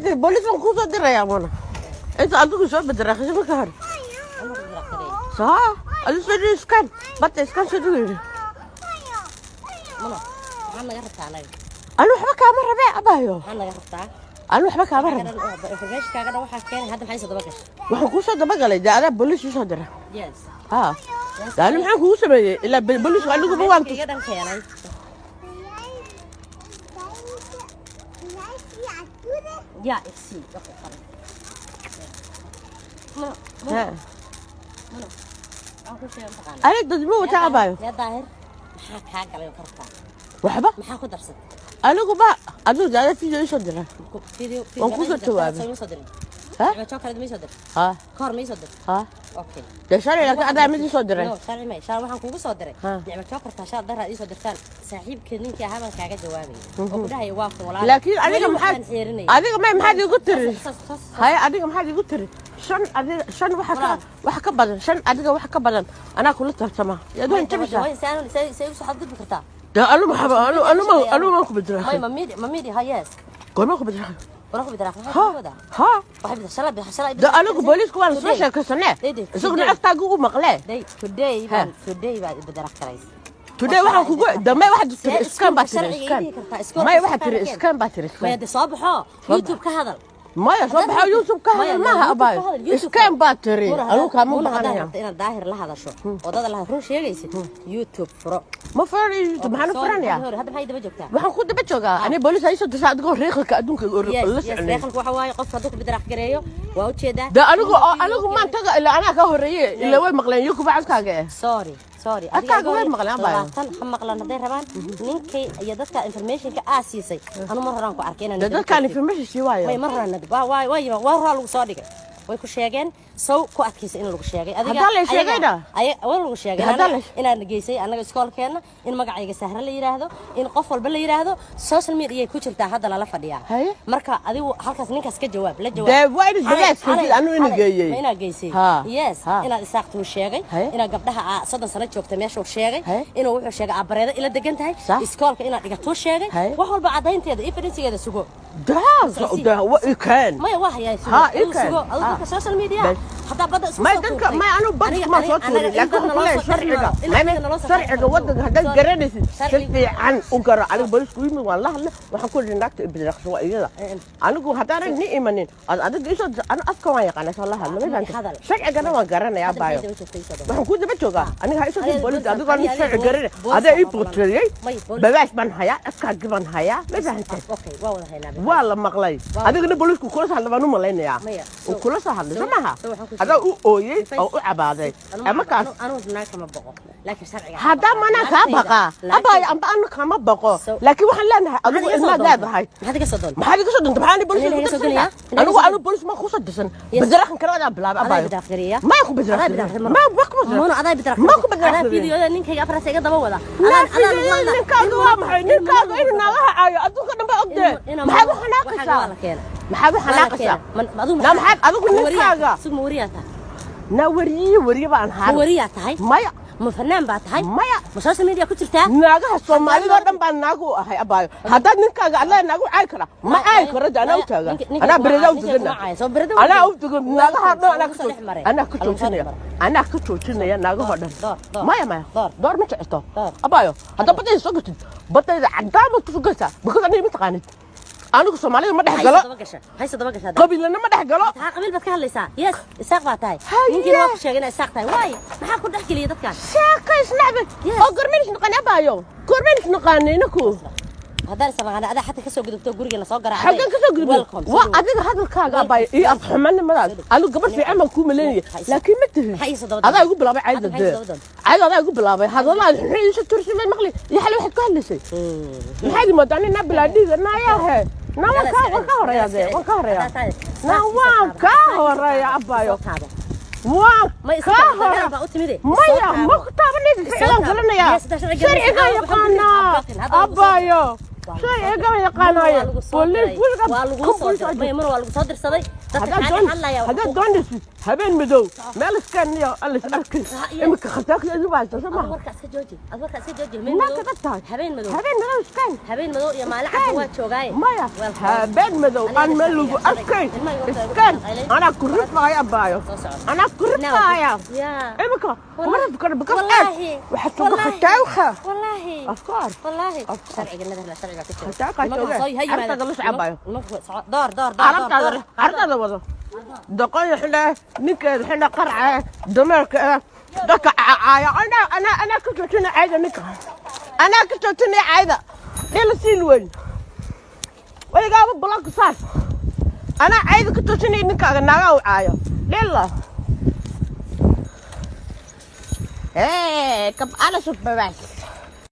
Tiri booliis baan kuu soo dirayaa. Muna, inta adigu soo bederaaqisay marka hore. Ama ku bidraaqsaday? Saa adigu soo dhigi iskaan badda, iskaan soo dhigi yidhi. Muna, maxaad naga rabtaa anaga? Anu waxba kaama rabee, abayo. Maxaad naga rabtaa? Anu waxba kaama rabe. Information kaaga dhan waxaa keenay. Hadda maxay soo daba gashay? Waxaan kuu soo dabagalay dee adaa booliis ii soo dira. Ha, dee anu maxaan kugu sameeyey? Ilaa booliisku aniguba waan tus. Iga dhan keenay. Ja, ik zie. Dat is het. Muna, Muna, Ha. Muna. Waxaan kuu sheegay, mataqaanaa? Aniga dadma wata, abayo. Lee Daahir, maxaa kaa galay oo ka rabtaa? Waxba. Maxaa ku darsatay? Aniguba adigu dee adaa video ii soo dira. Video? Waan kuu soo jawaabay. Ma soo dirin. Ha. Nicmo kale ma soo dirin. Ha. Ka hor ma soo dirin. Ha. Okay. Dee shalay laakiin adaa mid ii soo diray. No, sharci may. Shalay waxaan kugu soo diray. Ha. Nicmo Jokerta shalay daraad ii soo dirtaan. Saaxiibkeed ninkii ahaa baan kaaga jawaabay. Oo ku dhahaya waa kun walaal. Laakiin adiga Weli maxaad waxaan xeerinayay. Adiga may maxaad igu tiri? Saas. Haye, adiga maxaad igu tiri? Shan adiga, shan waxa ka Walaal. Wax ka badan shan, adiga wax ka badan anaa kula tartama. Yaad waan jabisaa. Way say u soo xadgudbi kartaa. Dee anu maxaba anu maan ku May bederaaqay. Ma midi, ma midi, ha, yes. Goormaan ku bederaaqay? Wala ku bidraaq. Ha. Maxaa ku wadaa? Ha. Waxay bidra shalay, bidra shalay. Dee anigu booliisku waan soo sheekaysanee. Day, isaguna today. agtaagu u maqlee. Day today Ha. baan, today baad bidraaq karays. Today waxaan kugu dambe waxaad tiri iskaan baa tiri. Sharciga iskaan ii dhihi kartaa, iskoolka maya, waxaad tiri iskaan. Iskaan baa tiri. Maya iskaan. De soo baxo, YouTube ka hadal. Maya, soo baxo, YouTube ka hadal maaha, abaayo. Iskaan baa tiri, anigu kaama Muna, haddaad baqanaya. rabto inaad Daahir la hadasho oo dad la run sheegaysid, YouTube furo. Ma furanayo YouTube. Maxaan u Sorry, furanayaa? Hadda maxay daba joogtaa? Waxaan ku daba joogaa ani booliis ay soo dirsa adigoo reeqalka adduunka Yes. la Yes. soconay. Reeqalku waxa waaye qofka hadduu ku bidraaq gareeyo, waa ujeedaa. De anigu oo anigu maan taga ilaa anaa ka horreeye, ilaa way maqleen iyo kuba codkaaga eh. Sorry, sorry. Adkaaga way maqleen, abaayo. 20 ha maqlan hadday rabaan. Ninkay iyo dadka informationka aa siisay, anu mar horaan ku arkay inaan De dadkaan information sii waayo. May, mar horaan waa waa waa waa horaa lagu soo dhigay, way ku sheegeen. Sow ku adkaysa in lagu sheegay adiga. Haddaa la sheegayna? Waa lagu sheegay. Haddaa la- Inaad geysay annaga iskoolkeenna, in magacayga Sahre la yidhaahdo, in qof walba la yidhaahdo, social media ku jirtaa, hadda lala fadhiyaa. Haye. Marka adigu halkaas ninkaas ka jawaab, la jawaab. Dee waa inaad Xalay- bagaas keentid, xalay- anuu ina xalay- geeyey. Ma inaad geysay? Ha. Yes. Ha. Inaad isaaqtuu sheegay. Haye. Inaad gabdhaha aa 30 sano joogta meeshuu sheegay. Haye. Inuu wuxuu sheegay aabareeda ila degan tahay. Sax. Iskoolka inaad dhigatuu sheegay. Haye. Wax walba caddaynteeda, evidencegeeda sugo. Daa wa ikeen. Maya, waa hayaa, sugo. Ha, Adigu ii keen. sugo adigu. Ha. Dadka social media Bas. haddaa badda isku May soo dadka tuurtay. may anu bad kuma soo tuurin, laakiin waxaan ku leeyahay sharciga, may sharciga waddanka haddaad garanaysid si fiican u garo. Aniga booliisku yimid, waan la hadlay, waxaan ku idhi naagta ibidraqsan waa iyada. Anigu haddaanan ni imanin aad adiga isoo, anu afka waan yaqaana soo la hadla, ma Hadal. fahamtay? Sharcigana waan garanayaa, baayo. Waxaan ku daba joogaa aniga ha isoo dirin booliis adigoo nin sharci garanay. Adaa ii boteeyey. Babaash baan hayaa, afkaagi baan hayaa, ma fahamtay? Okay, waa wada haynaa. Waa la maqlay. Adigana booliisku kula soo hadla baan u malaynayaa. Maya, uu kula soo hadlay soo maaha? So waxaan ku Adaa u ooyey oo u cabaaday markaas. Anuu naag kama boqo, laakiin sharciga Haddaa manaa kaa baqaa, abaayo, amba anu kama baqo, laakiin waxaan leenahay adigu ilmaad leedahay. Maxaad iga soo doonta? Maxaad iga soo doonta? Maxaan booliis Aniga igu iga soo dirsanaa? gelaya? Anigu anu booliis ma kusoo dirsan. Badaraxan kale adaa bilaabay, Adaa abaayo. bidraaq gareeya. Maya ku Adaa bidraaq. bidraaq. Ma wa ku bidraaq. Muna, adaa bidraaq. Ma ku bidraaq. Adaa fiidiyoda ninkayga afraas iga daba wada. Naa fiidiyoda ninkaaga waa maxay? Ninkaaga inuu naagaha caayo adduunka dhan baa ogdee. Maxaad u xanaaqaysaa? Maxaad u xanaaqaysaa? Naa maxaad adigu ninkaaga? Sug, ma wariyaa tahay? Naa wariye, wariye baan Ma haan. wariyaa tahay? Maya. Ma fanaan baa tahay? Maya. Ma social media ku jirtaa? Naagaha soomaalida oo dhan baan naagu u ahay, abaayo. Haddaad ninkaaga adlaa naagu caayi karaa, ma caayi karo de. Anaa u taagan, anaa bereda u dugana, anaa u dugan naagaha dhan, anaa ka joojinaya, anaa ka joojinaya naagahoo dhan. Maya, maya, door ma jecelto, abaayo. Haddaa badayda soo gatid, badayda caddaan baad kusoo gaysaa, because aniga ma taqaanid, anigu soomaalida ma dhex galo. Hayse daba gashaa. Qabiilana ma dhex galo. Taa qabiil baad ka hadlaysaa. Yes, isaaq baa tahay. Haye. Ninkiina waa ku sheegay inaa isaaq tahay. Waay, maxaa ku dhex geliyay dadkan? Sheeka isnacbe. Yes. Oo gormayn isnaqaani, abaayo? Gormayn isnaqaani inaku? Haddaan isnaqaana, adaa xataa kasoo gudubto gurigeena soo garaacday. Xaggan kasoo gudubnay? Welcome. Waa adiga hadalkaaga, abaayo, iyo afxumanimadaas. Anigu gabadh fiican baan kuu malaynaya, laakiin ma tihin. Maxaa ii soo daba Adaa igu bilaabay cayda. Hadda maxaa Dee ii soo daba doonta? Cayda adaa igu bilaabay. Hadallada xunxun iisoo tursimay maqli iyo xalay waxaad ku hadlaysay. Maxaad imoodaa nin naa bilaadhiiga naayahe? Naa waan ka horeeyaa dee, waan ka horeeyaa. Naa waan ka horeeya, abaayo, waan Ma ka iska dagaal horeeya. baa u timide. Maya, ma ku taabanaysa. Sharcigaan garanayaa, sharcigaan yaqaanaa, abaayo. Waa Shay lagu soo igama diray. yaqaanayo. Waa lagu soo Police diray. weligaa Waa lagu ku soo police diray. ajo. Maya, mar waa lagu soo dirsaday. Dadka Haddaad kaa doon hadlaya. Haddaad doonaysid habeen madow meel iskaniyo alis arkin. Yes. Imika khataakdeedu baa haysta, soo Ad maaha? warka iska jooji, ad warka iska jooji. Habeen Naa madow, kaga tahay. Habeen madow. Habeen madow iskan. Habeen madow iyo maalin cad waa joogaaye. Maya. Welcome. Habeen madow aan meel lagu arkayn iskan, anaa ku rifaaya, abaayo. Soo socda. Anaa ku rifaaya. Yeah. Imika kuma rifi karo because Wallaahi. eeg, waxaad suga Wallaahi. khataawka. Wallaahi. Of course. Wallaahi. Of course. Sharciga Netherlands, sharciga ka jira. Khataawka Nimanka jooga. soo ha yimaadaan. Carabtaada la socabayo. Nimanka door door door. Carabtaada Door. Carabtaada wado doqonya xidhe, ninkeeda xidhe, qarce dameerka eh, dadka caaya. Anaa ka joojina cayda ninka, anaa ka joojinaya cayda dhila siin weyn. Weligaaba block saas, anaa cayda ka joojinaya ninkaaga, naagaa u caayo dhila. Hey, kab alles op bewijs.